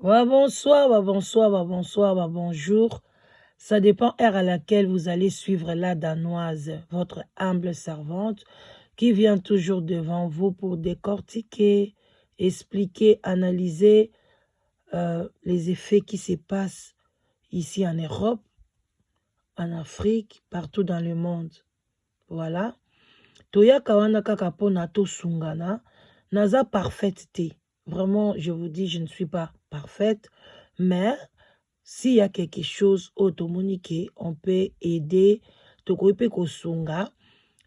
Ba bonsoir, ba bonsoir, ba bonsoir, ba bonjour. Ça dépend heure à laquelle vous allez suivre la Danoise, votre humble servante, qui vient toujours devant vous pour décortiquer, expliquer, analyser les effets qui se passent ici en Europe, en Afrique, partout dans le monde. Voilà. Toyaka wana kaka pona tosungana. Naza parfaite te. Vraiment, je vous dis, je ne suis pas parfaite, mais s'il y a quelque chose oyo tomoni ke on peut aider, tokoki mpe kosunga.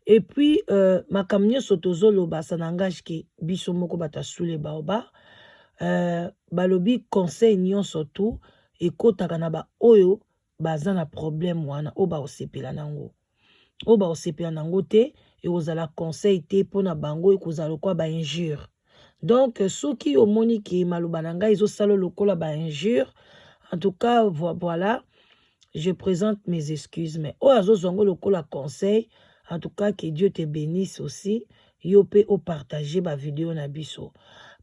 Et puis makambo nyonso tozoloba, ça n'engage ke biso moko bato ya Sous le Baobab. Balobi conseil nyonso tu ekɔtaka na baoyo baza na problème wana, oyo bakosepela nango, oyo bakosepela nango te, ekozala conseil te mpona bango, ekozala lokola bainjure. Donc soki omoni ke maloba na ngai ezosala lokola bainjure, en tout cas, voilà, je présente mes excuses. Mais oyo azozwa yango lokola conseil, en tout cas, que Dieu te bénisse aussi. Yo mpe opartage bavideo na biso,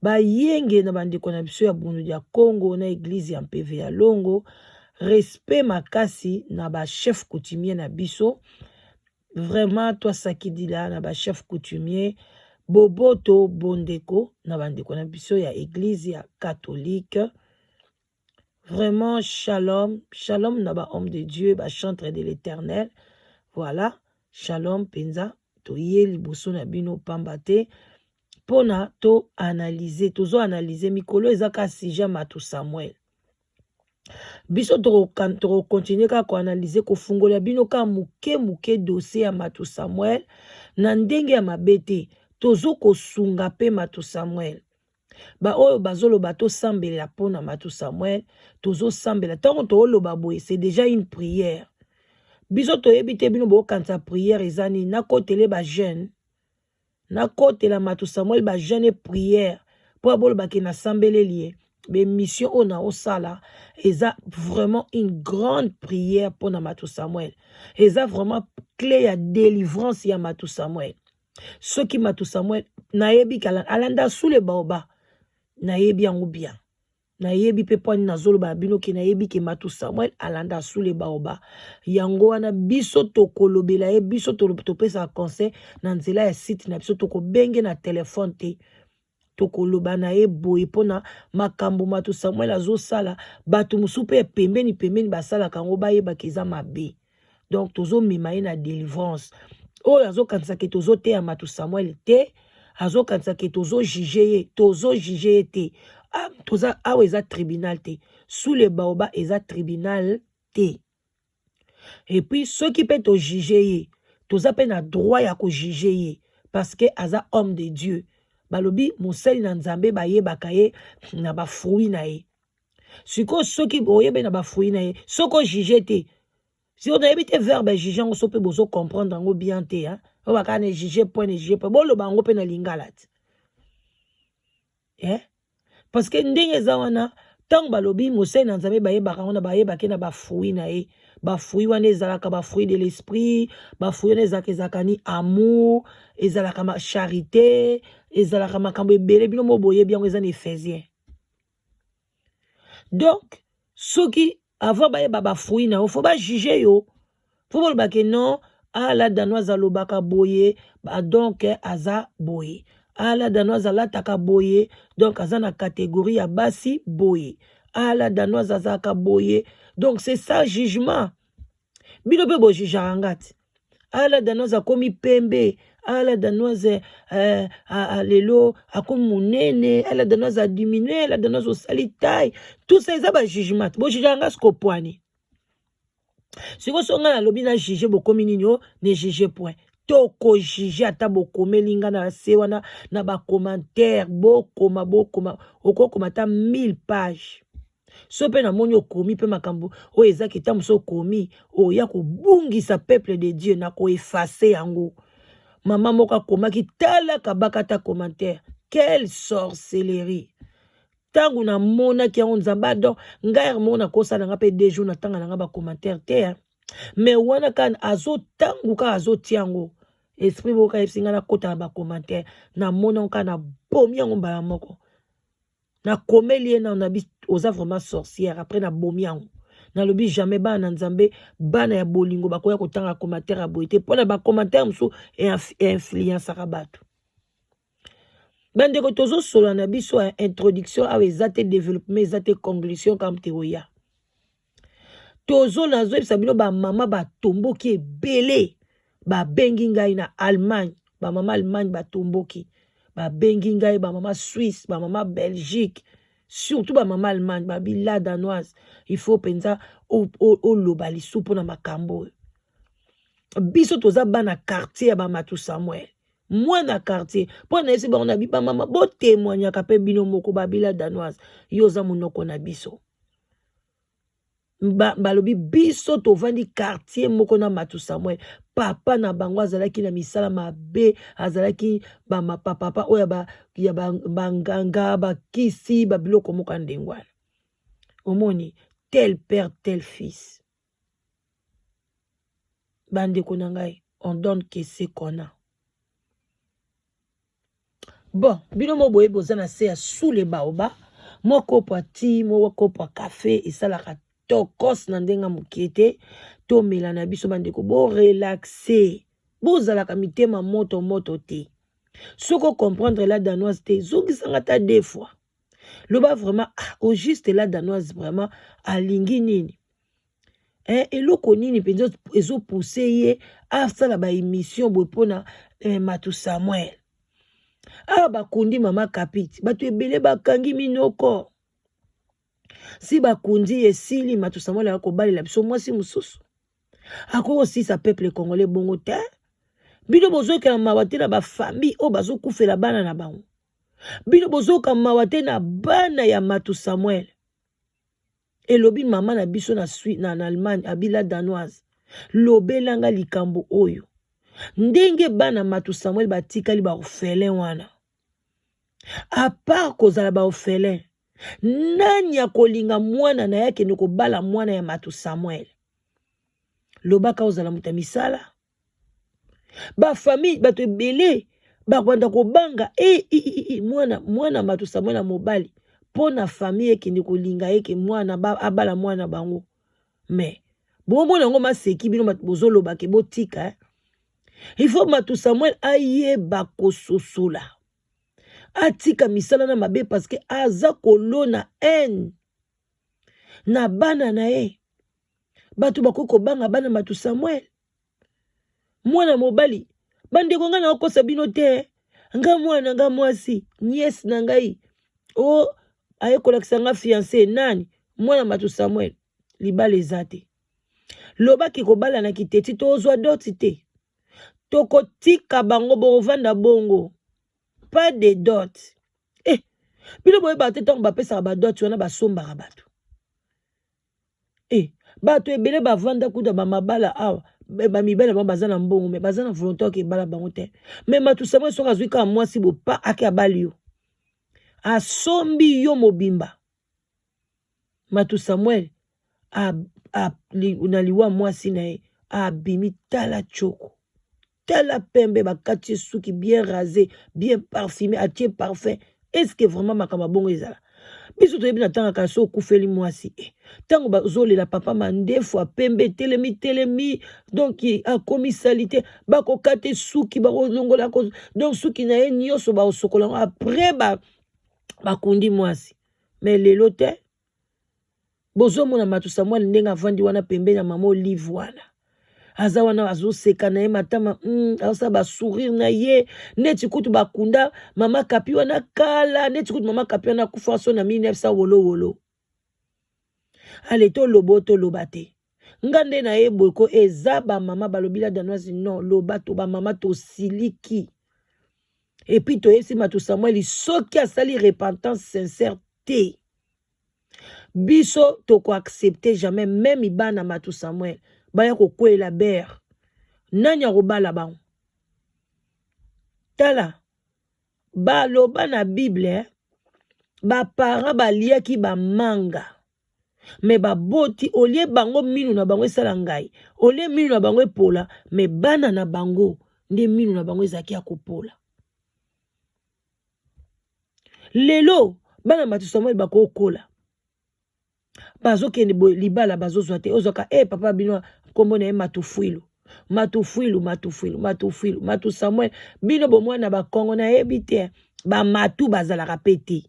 bayenge na bandeko na biso ya Bundu ya Congo na église ya Mpeve ya Longo. Respect makasi na bachef coutumier na biso. Vraiment, twasakidila na bachef coutumier, boboto, bondeko na bandeko na biso ya église ya catholique. Vraiment, shalom, shalom na bahomme de Dieu, bachantre de l'Éternel. Voilà, shalom mpenza. Toye liboso na bino pamba te mpona toanalyse, tozoanalyse mikolo eza kaka sujet Matou Samuel. Biso tokokontinue kaka koanalyse, kofungola bino kaka moke moke dossier ya Matou Samuel na ndenge ya mabe te. Tozokosunga mpe Matou Samuel. Baoyo bazoloba tosambela mpona Matou Samuel, tozosambela. Ntango tooloba boye, c'est déjà une prière. Biso toyebi te, bino bokanisa prière eza nini. Nakotele bajeune, nakotela Matou Samuel bajeune prière mpo abolobaki nasambeleli ye. Baémission oyo naosala eza vraiment une grande prière mpona Matou Samuel. Eza vraiment clé ya délivrance ya Matou Samuel. Soki Matou Samuel, nayebi alanda Sous le Baobab, nayebi yango bien, nayebi mpe mpo nini nazoloba na bino ke nayebi ke Matou Samuel alanda Sous le Baobab. Yango wana biso tokolobela ye. Biso topesaka conseil na nzela ya site na biso. Tokobenge na telefone te, tokoloba na ye boye mpona makambo Matou Samuel azosala. Bato mosusu mpe pembeni pembeni basalaka yango, bayebaka eza mabe. Donc tozomema ye na délivrance. Oyo azokanisa ke tozoteya Matou Samuel te, azokanisa ke tozojuge ye, tozojuge ye te. Ah, toza awa, eza tribunal te. Sous le Baobab eza tribunal te. Et puis soki mpe tojuge ye, toza mpe na droit ya kojuge ye parce que aza homme de Dieu. Balobi mosali na Nzambe bayebaka ye na bafruit na ye. Sikoyo soki oyebi na bafruit na ye, soki ojuge te, sikoyo nayebi te verbe juge yango so mpe bozocomprendre yango bien te. Oyo bakaka ne juge point, ne juge point, boloba yango mpe na lingala te, eh? Parce que ndenge eza wana, ntango balobi mosali na Nzambe bayebaka yango na bayebaki na bafruit na ye. Bafruit wana ezalaka bafruit de l'esprit. Bafruit wana ezalaka ni amour, ezalaka charité, ezalaka makambo ebele. Bino mo boyebi yango, eza na Éphésiens. Donc soki avant bayeba bafruit na yo, faut bajuge yo, faut bolobake non, ah, la Danoise alobaka boye, donc aza boye. Ah, la Danoise alataka boye, donc aza na catégorie ya basi boye. Ah, la Danoise azalaka boye. Donc c'est ça jugement. Bino mpe bojugeaka nga ti. Ah, la Danoise akomi pembe. Ah, la Danoise lelo akomi monene. Ah, la Danoise adiminue. La Danoise osali taille. Tout ça eza bajugement. Bojugeaka nga siko poani. Sikoyo so ngai nalobi na juge, bokomi nini? O ne juge point. Tokojuge ata bokomeli nga na se wana na bacommentaire. Bokoma, bokoma, okokoma ata 1000 page. So mpe namoni okomi mpe makambo oyo ezaki ntango mosu okomi oya kobungisa peuple de Dieu, na koeffacer yango. Mama moko akomaki, tala kabaka ta commentaire, quelle sorcellerie! Ntango namonaki yango, Nzambe, donc ngai yaka moko nakosala nga mpe 2 jours natanga na nga bacommentaire te. Mais wana kaka azotangu, kaka azotia yango, esprit moko kayebisi ngai nakota na bacommentaire. Namoni yango kaka, nabomi yango mbala moko. Nakomeli ye nano, nabi oza vraiment sorcière. Après nabomi yango, nalobi jamais bana na Nzambe, bana ya bolingo bakoya kotanga commentaire ya boye te, mpo na bacommentaire mosusu einfluençaka bato. Bandeko, tozosolola na biso ya introduction awa, eza te développement, eza te conclusion. Kambo te oya tozo, nazoyebisa bino, bamama batomboki ebele, babengi ngai na Allemagne, bamama Allemagne batomboki, babengi ngai, bamama Suisse, bamama Belgique, surtout bamama Allemagne, babi: "La Danoise, il faut mpenza oloba lisu mpona makambo oyo." Biso toza bana quartier ya bamatu Samuel, mwana quartier, mpo na yesi bango na bi: "Bamama, botémoignaka mpe bino moko." Babila: "Danoise, yo oza monoko na biso." Balobi biso tovandi quartier moko na Matu Samuel. Papa na bango azalaki na misala mabe, azalaki bamapapapa oyo ya banganga, bakisi, babiloko moko ya ndenge wana. Omoni, tel père, tel fils. Bandeko na ngai, on donne que ce qu'on a. Bon, bino mo boyebi, boza na se ya sous le baobab. Mwa kopo ya ti, mwa kopo ya kafe esalaka tokos na ndenge moke te. Tomela na biso, bandeko, borelaxer, bozalaka mitema moto moto te. Soki ocomprendre La Danoise te, zongisanga ata deux fois, loba vraiment: "Ah, au juste, La Danoise vraiment alingi nini?" Eh, eloko nini mpenza ezopousser ye asala baémission boye mpona Matu Samuel? Awa bakundi mama Kapiti, bato ebele bakangi minoko. Si bakundi esili, Matu Samuel akobalela biso mwasi mosusu, akoki kosisa peuple congolais bongo te. Bino bozokela mawa te na bafamille oyo bazokufela bana na bango? Bino bozoyoka mawa te na bana ya Matu Samuel? Elobi mama na biso na Allemagne, abila: "Danoise, lobelanga likambo oyo, ndenge bana Matu Samuel batikali baorphelin wana. À part kozala baorphelin, nani akolinga mwana na ye akende kobala mwana ya Matu Samuel? Lobaka ozala moto ya misala." Bafamille, bato ebele bakwanda kobanga e, i, i, i, mwana Matu Samuel ya mobali, mpo na famille ekende kolinga eke mwana abala mwana bango. Mais bomona yango maseki, bino bozoloba ke botika, eh? Il faut Matu Samuel ayeba kososola, atika misala na mabe, parce que aza kolona haine na bana na ye. Bato bakoki kobanga bana Matu Samuel mwana mobali. Bandeko, ngai nakokosa bino te. Nga mwana nga mwasi, nièce na ngai o aye kolakisa nga fiancé nani, mwana Matu Samuel. Libala eza te. Lobaki kobalanaki te, ti tozwa dot te, tokotika bango bokovanda bongo, pas de dot. Eh, bino boyebaka te, ntango bapesaka badot wana, basombaka bato. E bato ebele bavanda kuta bamabala awa, bamibali bango baza na mbongo, mais baza na volonté oke ebala bango te. Mais Matu Samuel, soki azwi kaka mwasi bopa, ake abali yo, asombi yo mobimba. Matu Samuel na liwa mwasi na ye, abimi tala tioko, tala pembe, bakati ye suki bien rasé, bien parfumé, atie parfum. Est ce que vraiment makambo bongo ezala? Biso toyebi na ntango kaka so okufeli mwasi, ntango bazolela papa, mandefu apembe telemi telemi, donc akomi sali te, bakokata suki, bakolongola donc suki na ye nyonso, bakosokola yango après bakundi mwasi. Mais lelo te. Bozomona Matu Samuel ndenge avandi wana pembeni ya mama Olive wana, aza wana azoseka na ye matama, azosala basourire na ye neti kutu bakunda mama Kapi wana kala, neti kutu mama Kapi wana akufa so na 1900 wolowolo. Ale, toloba o toloba te, nga nde nayeboye ko eza bamama balobi: "La Danoise, non, loba." To bamama tosiliki, et puis toyebisi Matu Samuel, soki asali repentance sincère te, biso tokoaccepter jamais. Même bana Matu Samuel baya kokwela bere, nani akobala bango? Tala, baloba na Bible, eh? Baparent baliaki bamanga, mais baboti olie bango, minu na bango esala ngai, olie minu na bango epola, mais bana na bango nde minu na bango ezalaki ya kopola. Lelo Bana Matu Samuel bakokola, bazokende boye libala bazozwa te. Ozwaka e papa bino nkombo na ye Matufuilu, Matufuilu, Matufuilu, Matufuilu, Matu Samuel. Bino bomwana bakongo nayebi te, bamatu bazalaka mpe te.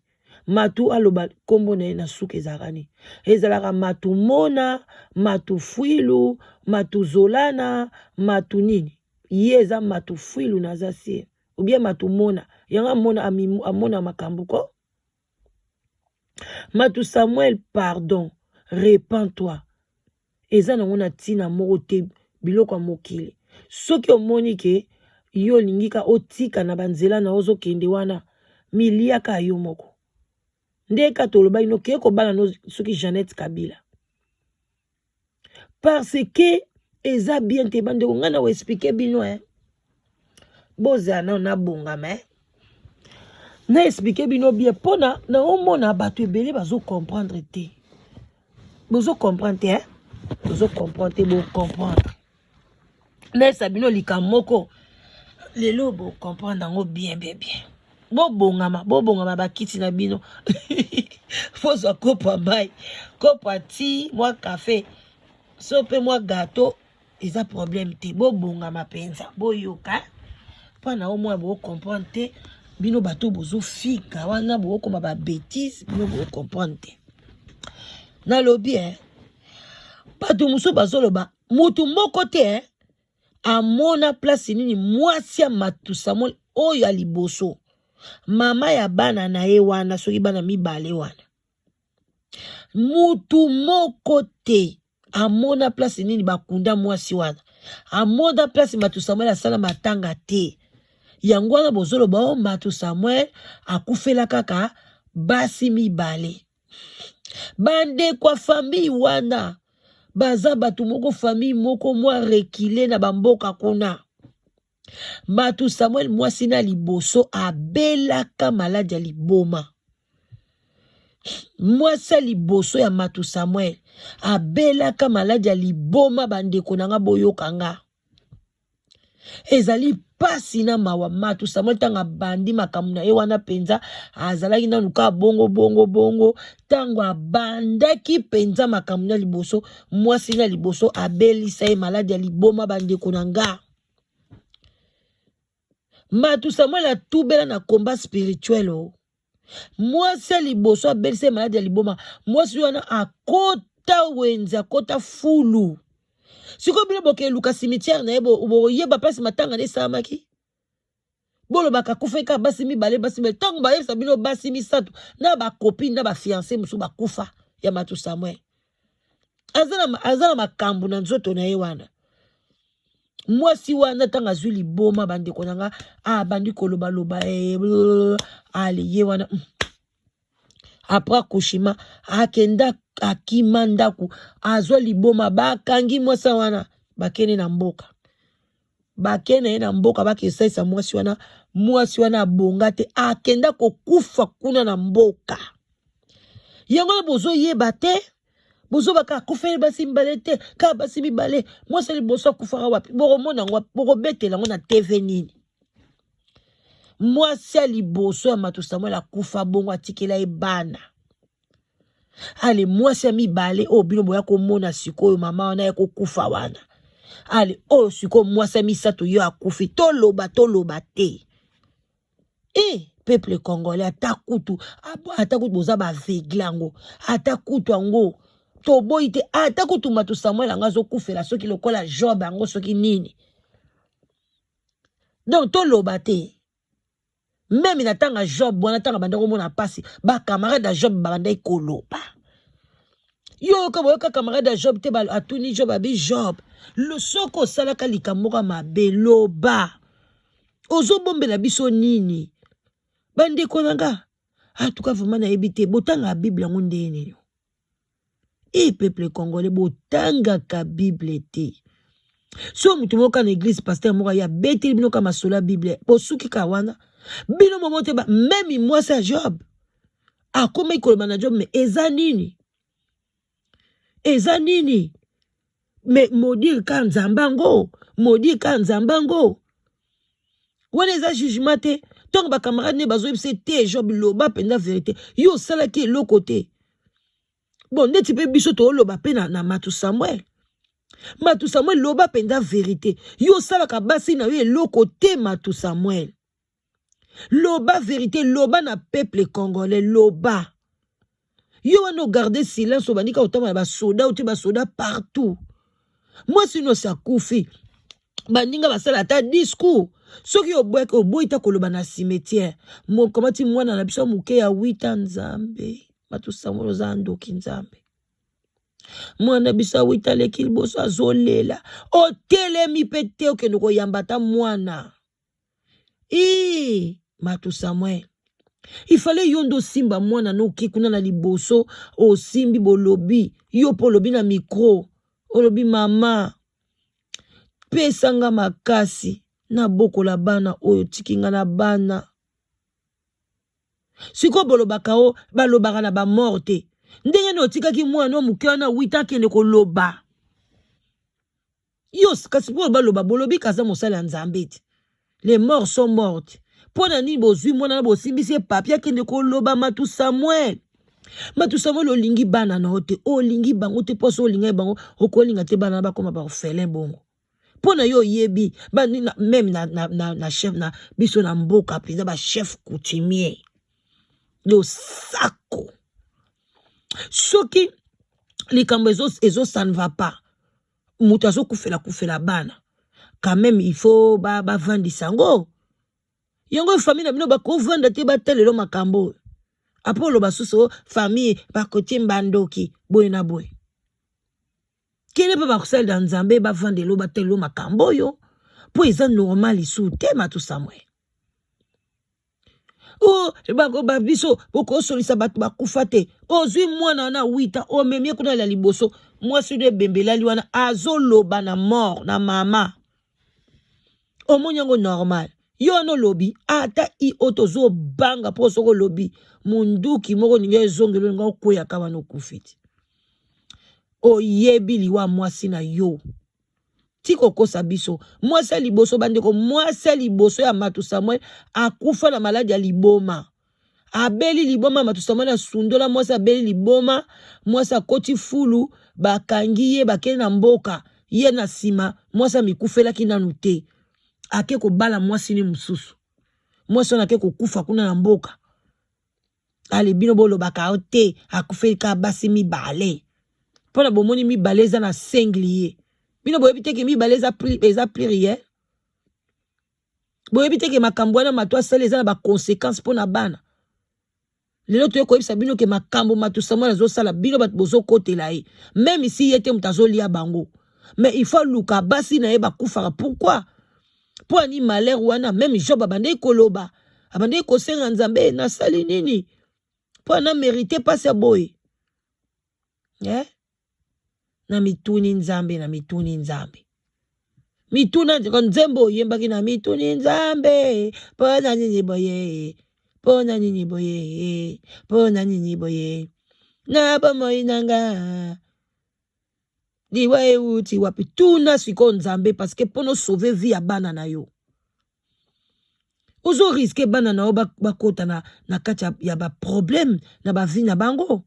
Matu aloba nkombo na ye na suka ezalaka nini? Ezalaka Matumona, Matufuilu, Matuzolana, Matu nini? Ye eza Matufuilu naza sire obie Matumona. Yango amona, amona makambo ko. Matu Samuel, pardon, repens-toi. Eza nango na ntina moko te biloko ya mokili. Soki omoni ke yo olingi ka otika na banzela na ozokende wana, miliaka yo moko. Nde ka tolobaki no ke kobala no soki Jeannette Kabila. Parce que eza bien te bandeko, ngai na koexplike bino eh. Bozala nano nabongama eh. Na explike bino bien mpona naomona bato ebele bazo comprendre te. Bozo comprendre te eh? Bozo comprendre te, bo comprendre. Nayesa bino likambo moko lelo, bo comprendre yango bien bien bien. Bobongama, bobongama bakiti na bino. Bozwa kopo ya mai, kopo ya ti, mwa kafe so mpe mwa gateau, eza problème te. Bobongama mpenza, boyoka mpo na omona bocomprendre te. Bino bato bozofika wana, bokokoma babétise, bino bocomprendre te. Nalobi eh, bato mosusu bazoloba motu moko te eh, amona place nini mwasi ya Matu Samuel oyo ya liboso, mama ya bana na ye wana, soki bana mibale wana, mutu moko te amona place nini bakunda mwasi wana, amona place Matu Samuel asala matanga te. Yango wana bozoloba o Matu Samuel akufela kaka basi mibale. Bandeko ya famille wana baza bato moko, famille moko mwa rekile na bamboka kuna. Matu Samuel mwasi na liboso abelaka maladi ya liboma. Mwasi ya liboso ya Matu Samuel abelaka maladi ya liboma. Bandeko na nga, boyoka nga, ezali pasi na mawa. Matu Samuel ntango abandi makambo na ye wana mpenza, azalaki nanu kaka bongo bongo bongo. Ntango abandaki mpenza makambo na liboso, mwasi na liboso abelisa ye maladi ya liboma. Bandeko na nga, Matu Samuel atubela na combat spirituel. O mwasi ya liboso abelisa ye maladi ya liboma, mwasi wana akota wenze, akota fulu. Sikoyo bino bokeluka cimetière na ye, bokoyeba place matanga na esalamaki. Bolobaka akufaki kaka basi mibale, basi mibale. Ntango bayebisa bino basi misato na bacopine na bafiance mosusu bakufa ya Matu Samuel, aza na makambo na nzoto na ye wana. Mwasi wana ntango azwi liboma, bandeko na nga, abandi kolobaloba ale ye wana. Après accouchement akenda, akima ndako, azwa liboma, bakangi mwasi wana, bakende na mboka, bakende ye na mboka, bakesalisa mwasi wana. Mwasi wana abonga te, akenda kokufa kuna na mboka. Yango wana bozoyeba te, bozobaka akufeli basi mibale te, kaka basi mibale. Mwasi ya liboso akufaka wapi? Bokomona yango, bokobetela yango na TV nini? Mwasi ya liboso ya Matu Samuel akufa bongo, atikela ye bana. Ale mwasi ya mibale oyo bino boya komona sikoyo, mama wana ya kokufa wana. Ale oyo sikoyo mwasi ya misato yo akufi. Toloba, toloba te e peuple congolais, ata kutu, ata kutu boza bavegle yango, ata kutu yango toboyi te, ata kutu Matu Samuel yango azokufela soki lokola Job yango soki nini. Donc toloba te, même na ntango ya Job wana, ntango banda komona mpasi, bacamarade ya Job babandaki koloba. Yo yoka, boyoka camarade ya Job te? Atuni Job, abi: "Job, soki osalaka likambo moko ya mabe, loba. Ozobombela biso nini?" Bandeko na nga, atuka vraiment nayebi te botangaka Bible yango ndenge nini. E peuple congolais, botangaka Bible te. So moto moko na église, pasteur moko aye abeteli bino ka masolo ya Bible, bosuki ka wana. Bino momo te. Même mwasi ya Job akomaki koloba na Job: "Mais eza nini? Eza nini? Mais maudire ka Nzambe yango, maudire ka Nzambe yango." Wana eza jugement te. Ntango bacamarade ne bazoyebisa ye te, Job, loba mpenza verité, yo osalaki eloko te. Bon, ndeti mpe biso tooloba mpe na Matu Samuel. Matu Samuel, loba mpenza verité, yo osalaka basi na yo eloko te. Matu Samuel, loba verité, loba na peuple congolais, loba. Yo wana ogarde silence, obandi kaka kotambola na basoda, otie basoda partout. Mwasi nyonso akufi, baninga basala ata discours. Soki oboyi ta koloba na cimetière, mokomati mwana na biso moke ya 8 ans. Nzambe, Matu Samuel, oza ndoki. Nzambe, mwana biso ya 8 aleki liboso, azolela, otelemi mpe te okende koyamba ata mwana. I Matu Samuel, ifale yo nde osimba mwana noki kuna na liboso, osimbi, bolobi, yo mpo olobi na micro, olobi: "Mama, pesanga makasi nabokola bana oyo, tiki nga na bana." Sikoyo bolobaka o balobaka na bamort te. Ndenge nini otikaki mwana moke wana 8 akende koloba? Yo kasi mpo baloba, bolobi kaza mosali ya Nzambe te. Les morts sont mortes. Mpo na nini bozwi mwana na bosimbisi ye papier akende koloba? Matu Samuel, Matu Samuel, olingi bana na yo te, olingi bango te. Mposo olingai bango, okolinga te bana na bakoma baorphelin bongo. Mpo na yo oyebi même na chef na biso na mboka mpenza, bachef coutumier, losako. Soki likambo ezo, ça ne va pas, moto azokufela kufela bana, quand même il faut bavandisa yango. Yango famille na bino bakovanda te, batalelo makambo oyo. Apo oloba susu famille bakotie mbandoki boye na boye. Kende mpe bakosalela Nzambe, bavandelo, batalelo makambo oyo, mpo eza normal lisusu te. Matu Samuel, o biso bokosolisa bato bakufa te. Ozwi mwana wana 8, omemi kuna ya liboso, mwasi oyo ebembelali wana azoloba na mort na mama, omoni yango normal? Yo wana olobi ata i oyo tozobanga, mpo soki olobi munduki moko olingi ezongela, olinga okweyaka wana, okufi ti. Oyebi liwa mwasi na yo, ti kokosa biso. Mwasi ya liboso, bandeko, mwasi ya liboso ya Matu Samuel akufa na maladi ya liboma, abeli liboma. Matu Samuel asundola mwasi, abeli liboma, mwasi akoti fulu, bakangi ye, bakei na mboka. Ye na nsima mwasi amikufelaki nanu te, ake kobala mwasi ni mosusu. Mwasi wana ake kokufa kuna na mboka. Ale, bino bolobaka yo te, akufeli kaka basi mibale. Mpona bomoni mibale eza na singulier, bino boyebi te ke mibale eza pluriel. Boyebi te ke makambo wana Mato asali eza na baconséquence mpo na bana. Lelo toye koyebisa bino ke makambo Mato Samuel azosala, bino bato bozokotela ye, même si ye te moto azolia bango, mais il faut aluka basi na ye bakufaka. Pourquoi? Mpo ani malheur wana, même Job abandaki koloba, abandaki kosenga Nzambe: "Nasali nini mpo ana mérite mpasi ya boye, eh? Na mituni Nzambe, na mituni Nzambe." Mituna nzembo oyembaki na mituni Nzambe: mpo na nini boye, mpo na nini boye, mpo na nini boye na bomoi na nga? Liwa euti wapi? Tuna sikoyo Nzambe, parce que mpo osauve vie ya bana na yo, ozorisquer bana na yo bakota na kati ya baproblème na bavie na bango.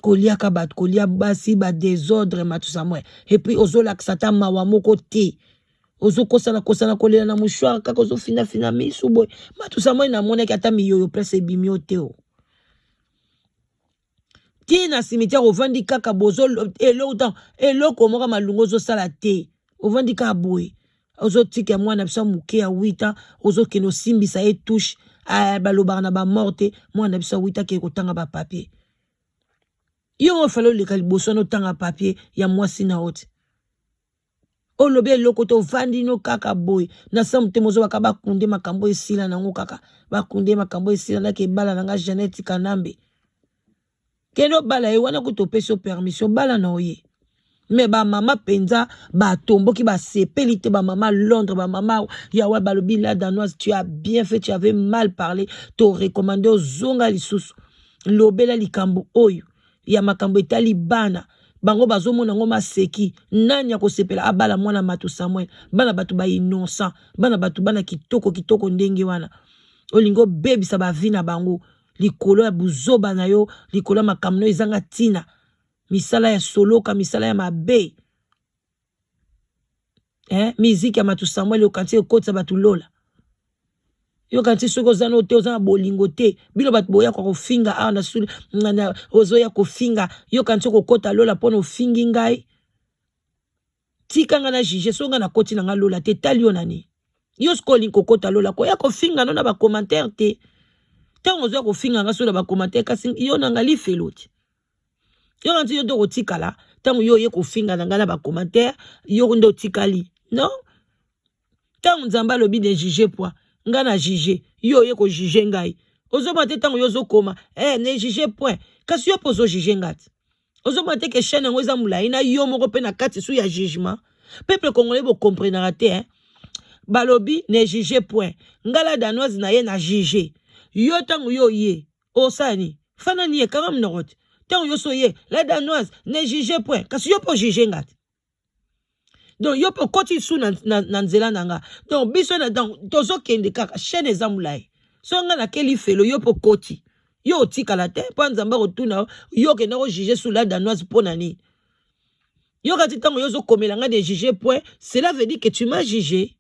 Koliaka bato, kolia basi, badésordre. Matu Samuel, et puis ozolakisa ata mawa moko te, ozokosana kosana, kolela na mouchoir kaka, ozofinafina misu boye. Matu Samuel, namonaki ata miyoyo place ebimi yo te. O ti na cimetière ovandi kaka, bozo eloko eloko moko malungu ozosala te, ovandi kaka boye, ozotika mwana biso moke ya 8 ans, ozokende osimbisa ye touche. Balobaka na bamort te. Mwana biso ya 8 akende kotanga bapapier. Yo ofale oleka liboso wana, otanga papier ya mwasi na yo te. Olobi eloko te, ovandi no kaka boye na sa motema, ozobaka bakunde makambo esila nango kaka, bakunde makambo esila. Naki ebala na nga Jeannette Kanambe, kende obala ye wana, kuta opesi yo permission, bala na oye. Me bamama mpenza batomboki, basepeli te. Bamama Londres, bamama yawa balobi: "La Danoise, tu as bien fait, tu avais mal parlé, torecommande ozonga lisusu, lobela likambo oyo ya makambo etali bana." Bango bazomona yango maseki. Nani akosepela abala mwana Matou Samuel? Bana bato ba innocent, bana bato bana kitoko kitoko ndenge wana, olingi obebisa ba vie na bango likolo ya buzoba na yo, likolo ya makambo na yo ezanga ntina, misala ya soloka, misala ya mabe. Eh, miziki ya Matou Samuel okanisi ekotisa bato lola? Yoka nti soki oza no te, oza na bolingo te. Bino bato boya kwa kofinga awa na suli, ozoya kofinga, yoka nti okokota lola mpona ofingi ngai. Tika ngai na juge. So ngai nakoti na ngai lola te, tali yo nani? Yo sikoyo olingi kokota lola, koya kofinga no na bacommentaire te. Ntango ozoya kofinga ngai so na bacommentaire, kasi yo na ngai lifelo te. Yoka nti yo nde okotikala. Ntango yo oye kofinga na ngai na bacommentaire, yo nde otikali. Non, ntango Nzambe alobi ne juge point, ngai na juge, yo oye kojuge ngai. Ozomona te ntango yo ozokoma ne juge point, kasi yo mpo ozojuge ngai te. Ozomona te ke chaîne yango eza molai na yo moko mpe na kati su ya jugement. Peuple congolais, bokomprenaka te, eh? Balobi ne juge point, ngai la Danoise na ye na juge yo. Ntango yo ye osala nini? Fana ni ekanga monoko te. Ntango yo so ye la Danoise ne juge point, kasi yo mpo juge nga te. Donc yo mpe okoti su na nzela na nga. Donc biso na, donc tozokende kaka, chaîne eza molai. So nga nakeli felo, yo mpe okoti, yo otikala te, mpo Nzambe akotuna yo: okenda kojuge su la Danoise mpo na nini? Yo kati ntango yo ozokomela nga ne juge point, cela veut dire que tu m'as jugé.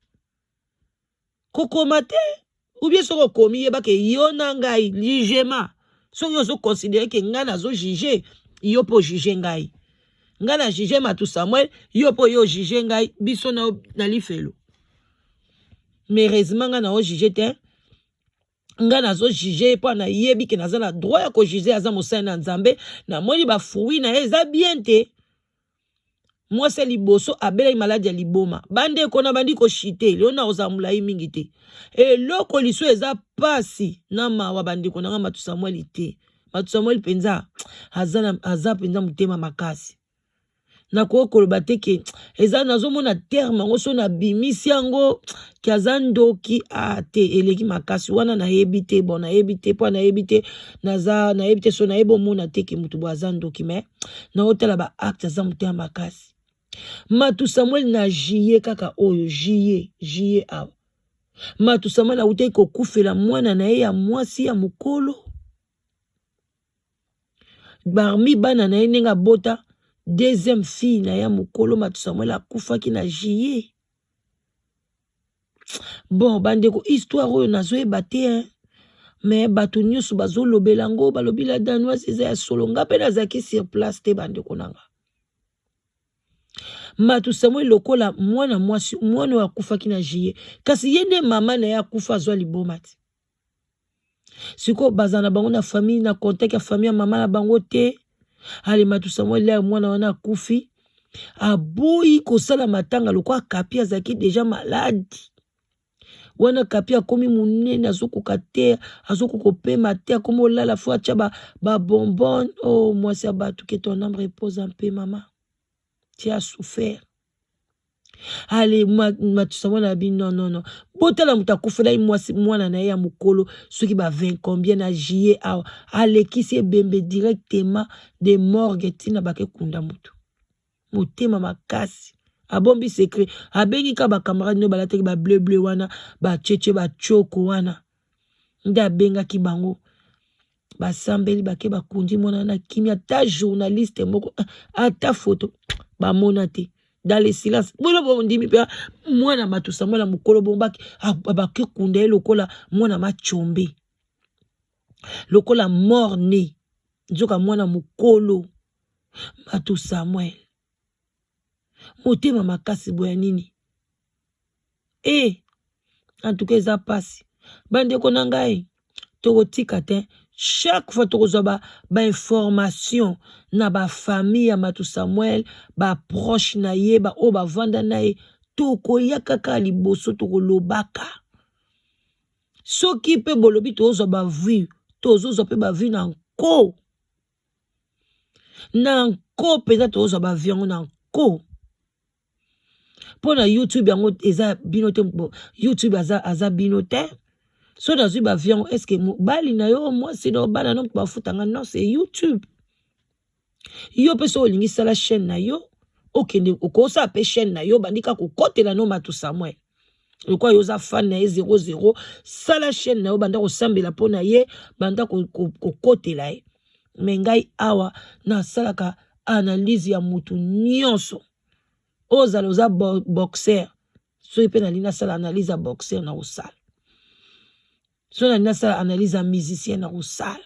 Kokoma te, ou bien soki okomi, yebake yo na ngai jugement. Soki ozoconsidere ke ngai nazojuge yo, mpo ojuge ngai, ngai na juge Matu Samuel, yo mpo yo ojuge ngai, biso na lifelo. Mais heureusement ngai na ojuge te. Ngai nazojuge mpo nayebi ke naza na droit ya kojuge. Aza mosali na Nzambe, namoni bafruit na ye eza bien te. Mwasi ya liboso abelaki maladi ya liboma. Bandeko, na bandi koshite lelo, na kozala molai mingi te. Eloko liso eza pasi na mawa, bandeko na nga, Matu Samuel te. Matu Samuel mpenza aza mpenza motema makasi. Nakoki koloba te ke eza, nazomona terme yango so nabimisi yango ke aza ndoki. A te, eleki makasi wana, nayebi te. Bon, nayebi te mpo nayebi te, naza nayebi te, so nayebi omona te ke motu boye aza ndoki. Mais naotala baacte, aza motema makasi. Matu Samuel, na juillet kaka oyo, juillet awa, Matu Samuel awutaki kokufela mwana na ye ya mwasi ya mokolo parmi bana na ye ndenge abota. Deuxième fille na ye ya mokolo, Matu Samuel akufaki na juillet. Bon, bandeko, histoire oyo nazoyeba te, hein? Mais bato nyonso bazolobela yango, balobi la Danoise eza ya solo. Nga mpe nazalaki sur place te, bandeko na nga. Matu Samuel, lokola mwana mwasi, mwana oyo akufaki na juillet, kasi ye nde mama na ye akufa azwa liboma te. Sikoyo bazala na bango na famille, na contact ya famille ya mama na bango te. Ale, Matu Samuel ya mwana wana akufi, aboyi kosala matanga lokola Kapi azalaki déjà malade wana. Kapi akomi monene, azokoka te, azokoka kopema te, akomi olala, fo atya babonbon ba. Oh, mwasi ya bato, que ton âme repose en paix, mama, tu as souffert. Ale, Matu Samuel abi non, non, non. Botala, moto akufelaki mwasi, mwana na ye ya mokolo, soki ba 20 combien na juillet awa, alekisi ebembe directement de morgue ntina bakekunda motu. Motema makasi, abombi secret, abengi ka bacamarade no balataki bableu bleu wana, bacheche bachoko wana, nde abengaki bango, basambeli, bake bakundi mwana na kimia. Ata journaliste moko, ata photo bamona te, dans le silence. Bino bondimi mpe mwana Matu Samuel mokolo bongo bakekunda ye lokola mwana machombe, lokola mort né, nzoka mwana mokolo. Matu Samuel motema makasi boya nini? E, en tout cas eza mpasi, bandeko na ngai. Tokotika te, chaque fois tokozwa bainformation ba na bafamille ya Matu Samuel, baproche na ye, baoyo bavanda na ye, tokoya kaka liboso, tokolobaka. Soki mpe bolobi tozwa bavue, tozozwa mpe bavue na nko, na nko mpenza, tozwa bavue yango na nko. Mpo na YouTube yango eza bino te. YouTube aza bino te. So nazwi bavue yango, est-ce mobali na yo, mwasi na yo, bana no bafutanga? Non, c'est YouTube. Yo mpe soki olingi sala chaîne na yo, okende okosala mpe chaîne na yo, bandi kaka kokotela no Matou Samuel. Lokola yo oza fan na ye 00, sala chaîne na yo, banda kosambela mpo na ye, banda kokotela ye. Me ngai awa nasalaka analyse ya mutu nyonso. Ozala oza boxer, soki mpe nalingi nasala analyse ya boxer nakosala. Soki nalingi nasala analyse ya musicien nakosala.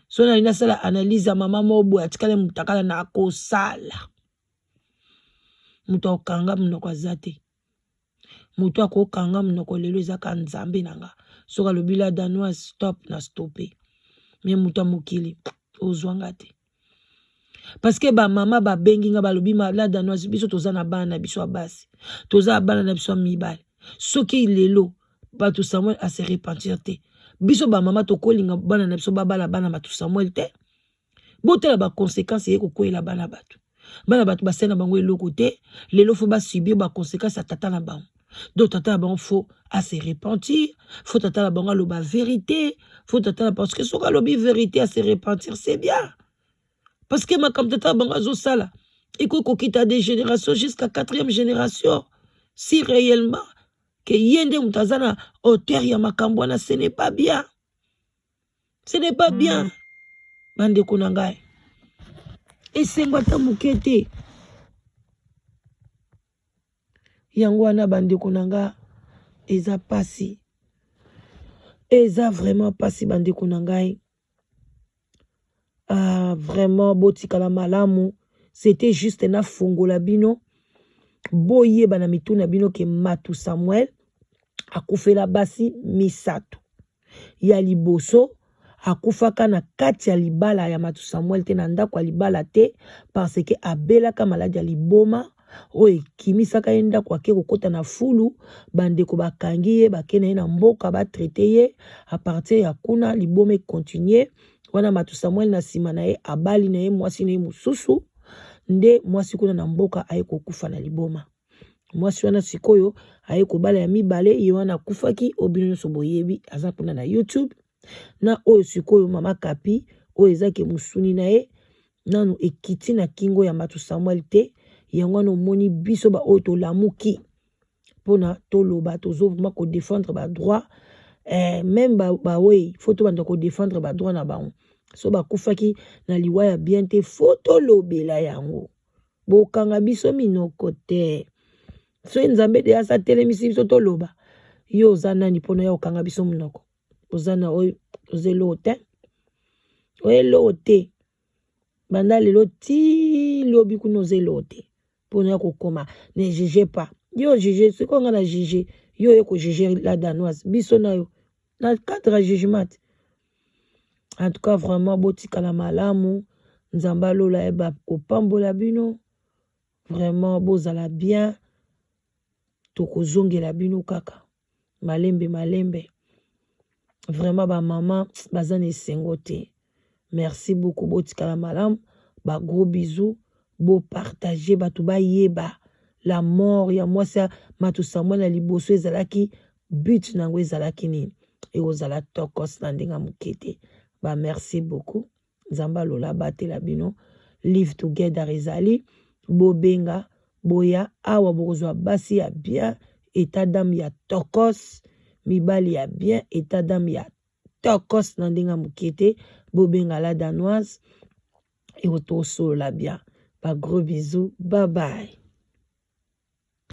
Soki nalingi nasala analyse ya mama moko boye atikali mutakala nakosala. Moto akokanga monoko aza te. Moto akokanga monoko lelo eza ka Nzambe na nga. Soki alobi la danoise stop na stoppe. Me moto ya mokili ozwa nga te. Parce que ba mama babengi nga balobi la danoise biso toza na bana na biso ya basi, toza na bana na biso ya mibali. Soki lelo bato Samuel a se repentir te, biso ba mama tokolinga bana na biso babala bana bato Samuel te. Botala ba conséquences eye kokweyela bana bato. Bana bato basali na bango eloko te, lelo faut ba subir ba conséquences ya tata na bango. Donc tata na bango faut a se repentir, faut tata na bango aloba vérité, faut tata na parce que soki alobi vérité a se repentir c'est bien. Parce que makambo tata na bango azosala ekoki kokita de génération jusqu'à quatrième génération si réellement que ye nde moto aza na hauteur ya makambo wana, ce n'est pas bien. Ce n'est pas bien. Bandeko na ngai, esengo ata moke te. Yango wana bandeko na nga, eza pasi, eza vraiment pasi bandeko na ngai. Ah, vraiment botikala malamu. C'était juste nafongola bino boyeba na mitu na bino ke Matou Samuel akufela basi misato. Ya liboso akufaka na kati ya libala ya Matou Samuel te, na ndako ya libala te, parce que abelaka maladi ya liboma oyo ekimisaka ye ndako, ake kokota na fulu. Bandeko bakangi ye, bake na ye na mboka, batraite ye. A partir ya kuna liboma ekontinue wana. Matou Samuel na nsima na ye abali na ye mwasi na ye mosusu, nde mwasi kuna na mboka aye kokufa na liboma. Mwasi wana sikoyo aye kobala ya mibale, ye wana akufaki, oyo bino nyonso boyebi, aza kuna na YouTube. Na oyo sikoyo mama Kapi, oyo ezaki mosuni na ye nanu ekiti na kingo ya Matou Samuel te. Yango wana omoni biso ba oyo tolamuki mpona toloba, tozo vraiment kodefendre ba droit, même bawei faut tobanda kodefendre ba droit na bango. So bakufaki na liwa ya bien te, faut tolobela yango. Bokanga biso minoko te. Soki Nzambe de asa telemisi biso toloba, yo oza nani mpona ya kokanga biso monoko? Oza na oyo oza eloko te, oyo eloko te. Banda lelo ti lobi kuna oza eloko te mpona ya kokoma. Ne juge pas, yo juge sikoyo nga na juge yo, oye kojuge la danoise, biso na yo na cadre ya jugement te. En tout cas vraiment botikala malamu, Nzambe alola yeba kopambola bino, vraiment bozala bien. Tokozongela bino kaka malembe malembe. Vraiment bamama baza na esengo te. Merci beaucoup, botikala malamu, ba gros bisous. Bopartage bato bayeba la mort ya mwasi ya Matou Samuel na liboso ezalaki but na yango ezalaki nini. Ekozala tokos na ndenge ya moke te. Ba merci beaucoup, Nzambe alola abatela bino. Live together ezali, bobenga boya awa, bokozwa basi ya bien, état d'âme ya tokos, mibali ya bien, état d'âme ya tokos na ndenge ya moke te. Bobenga la danoise, ekotosolola bien. Ba gros bisous, bye bye.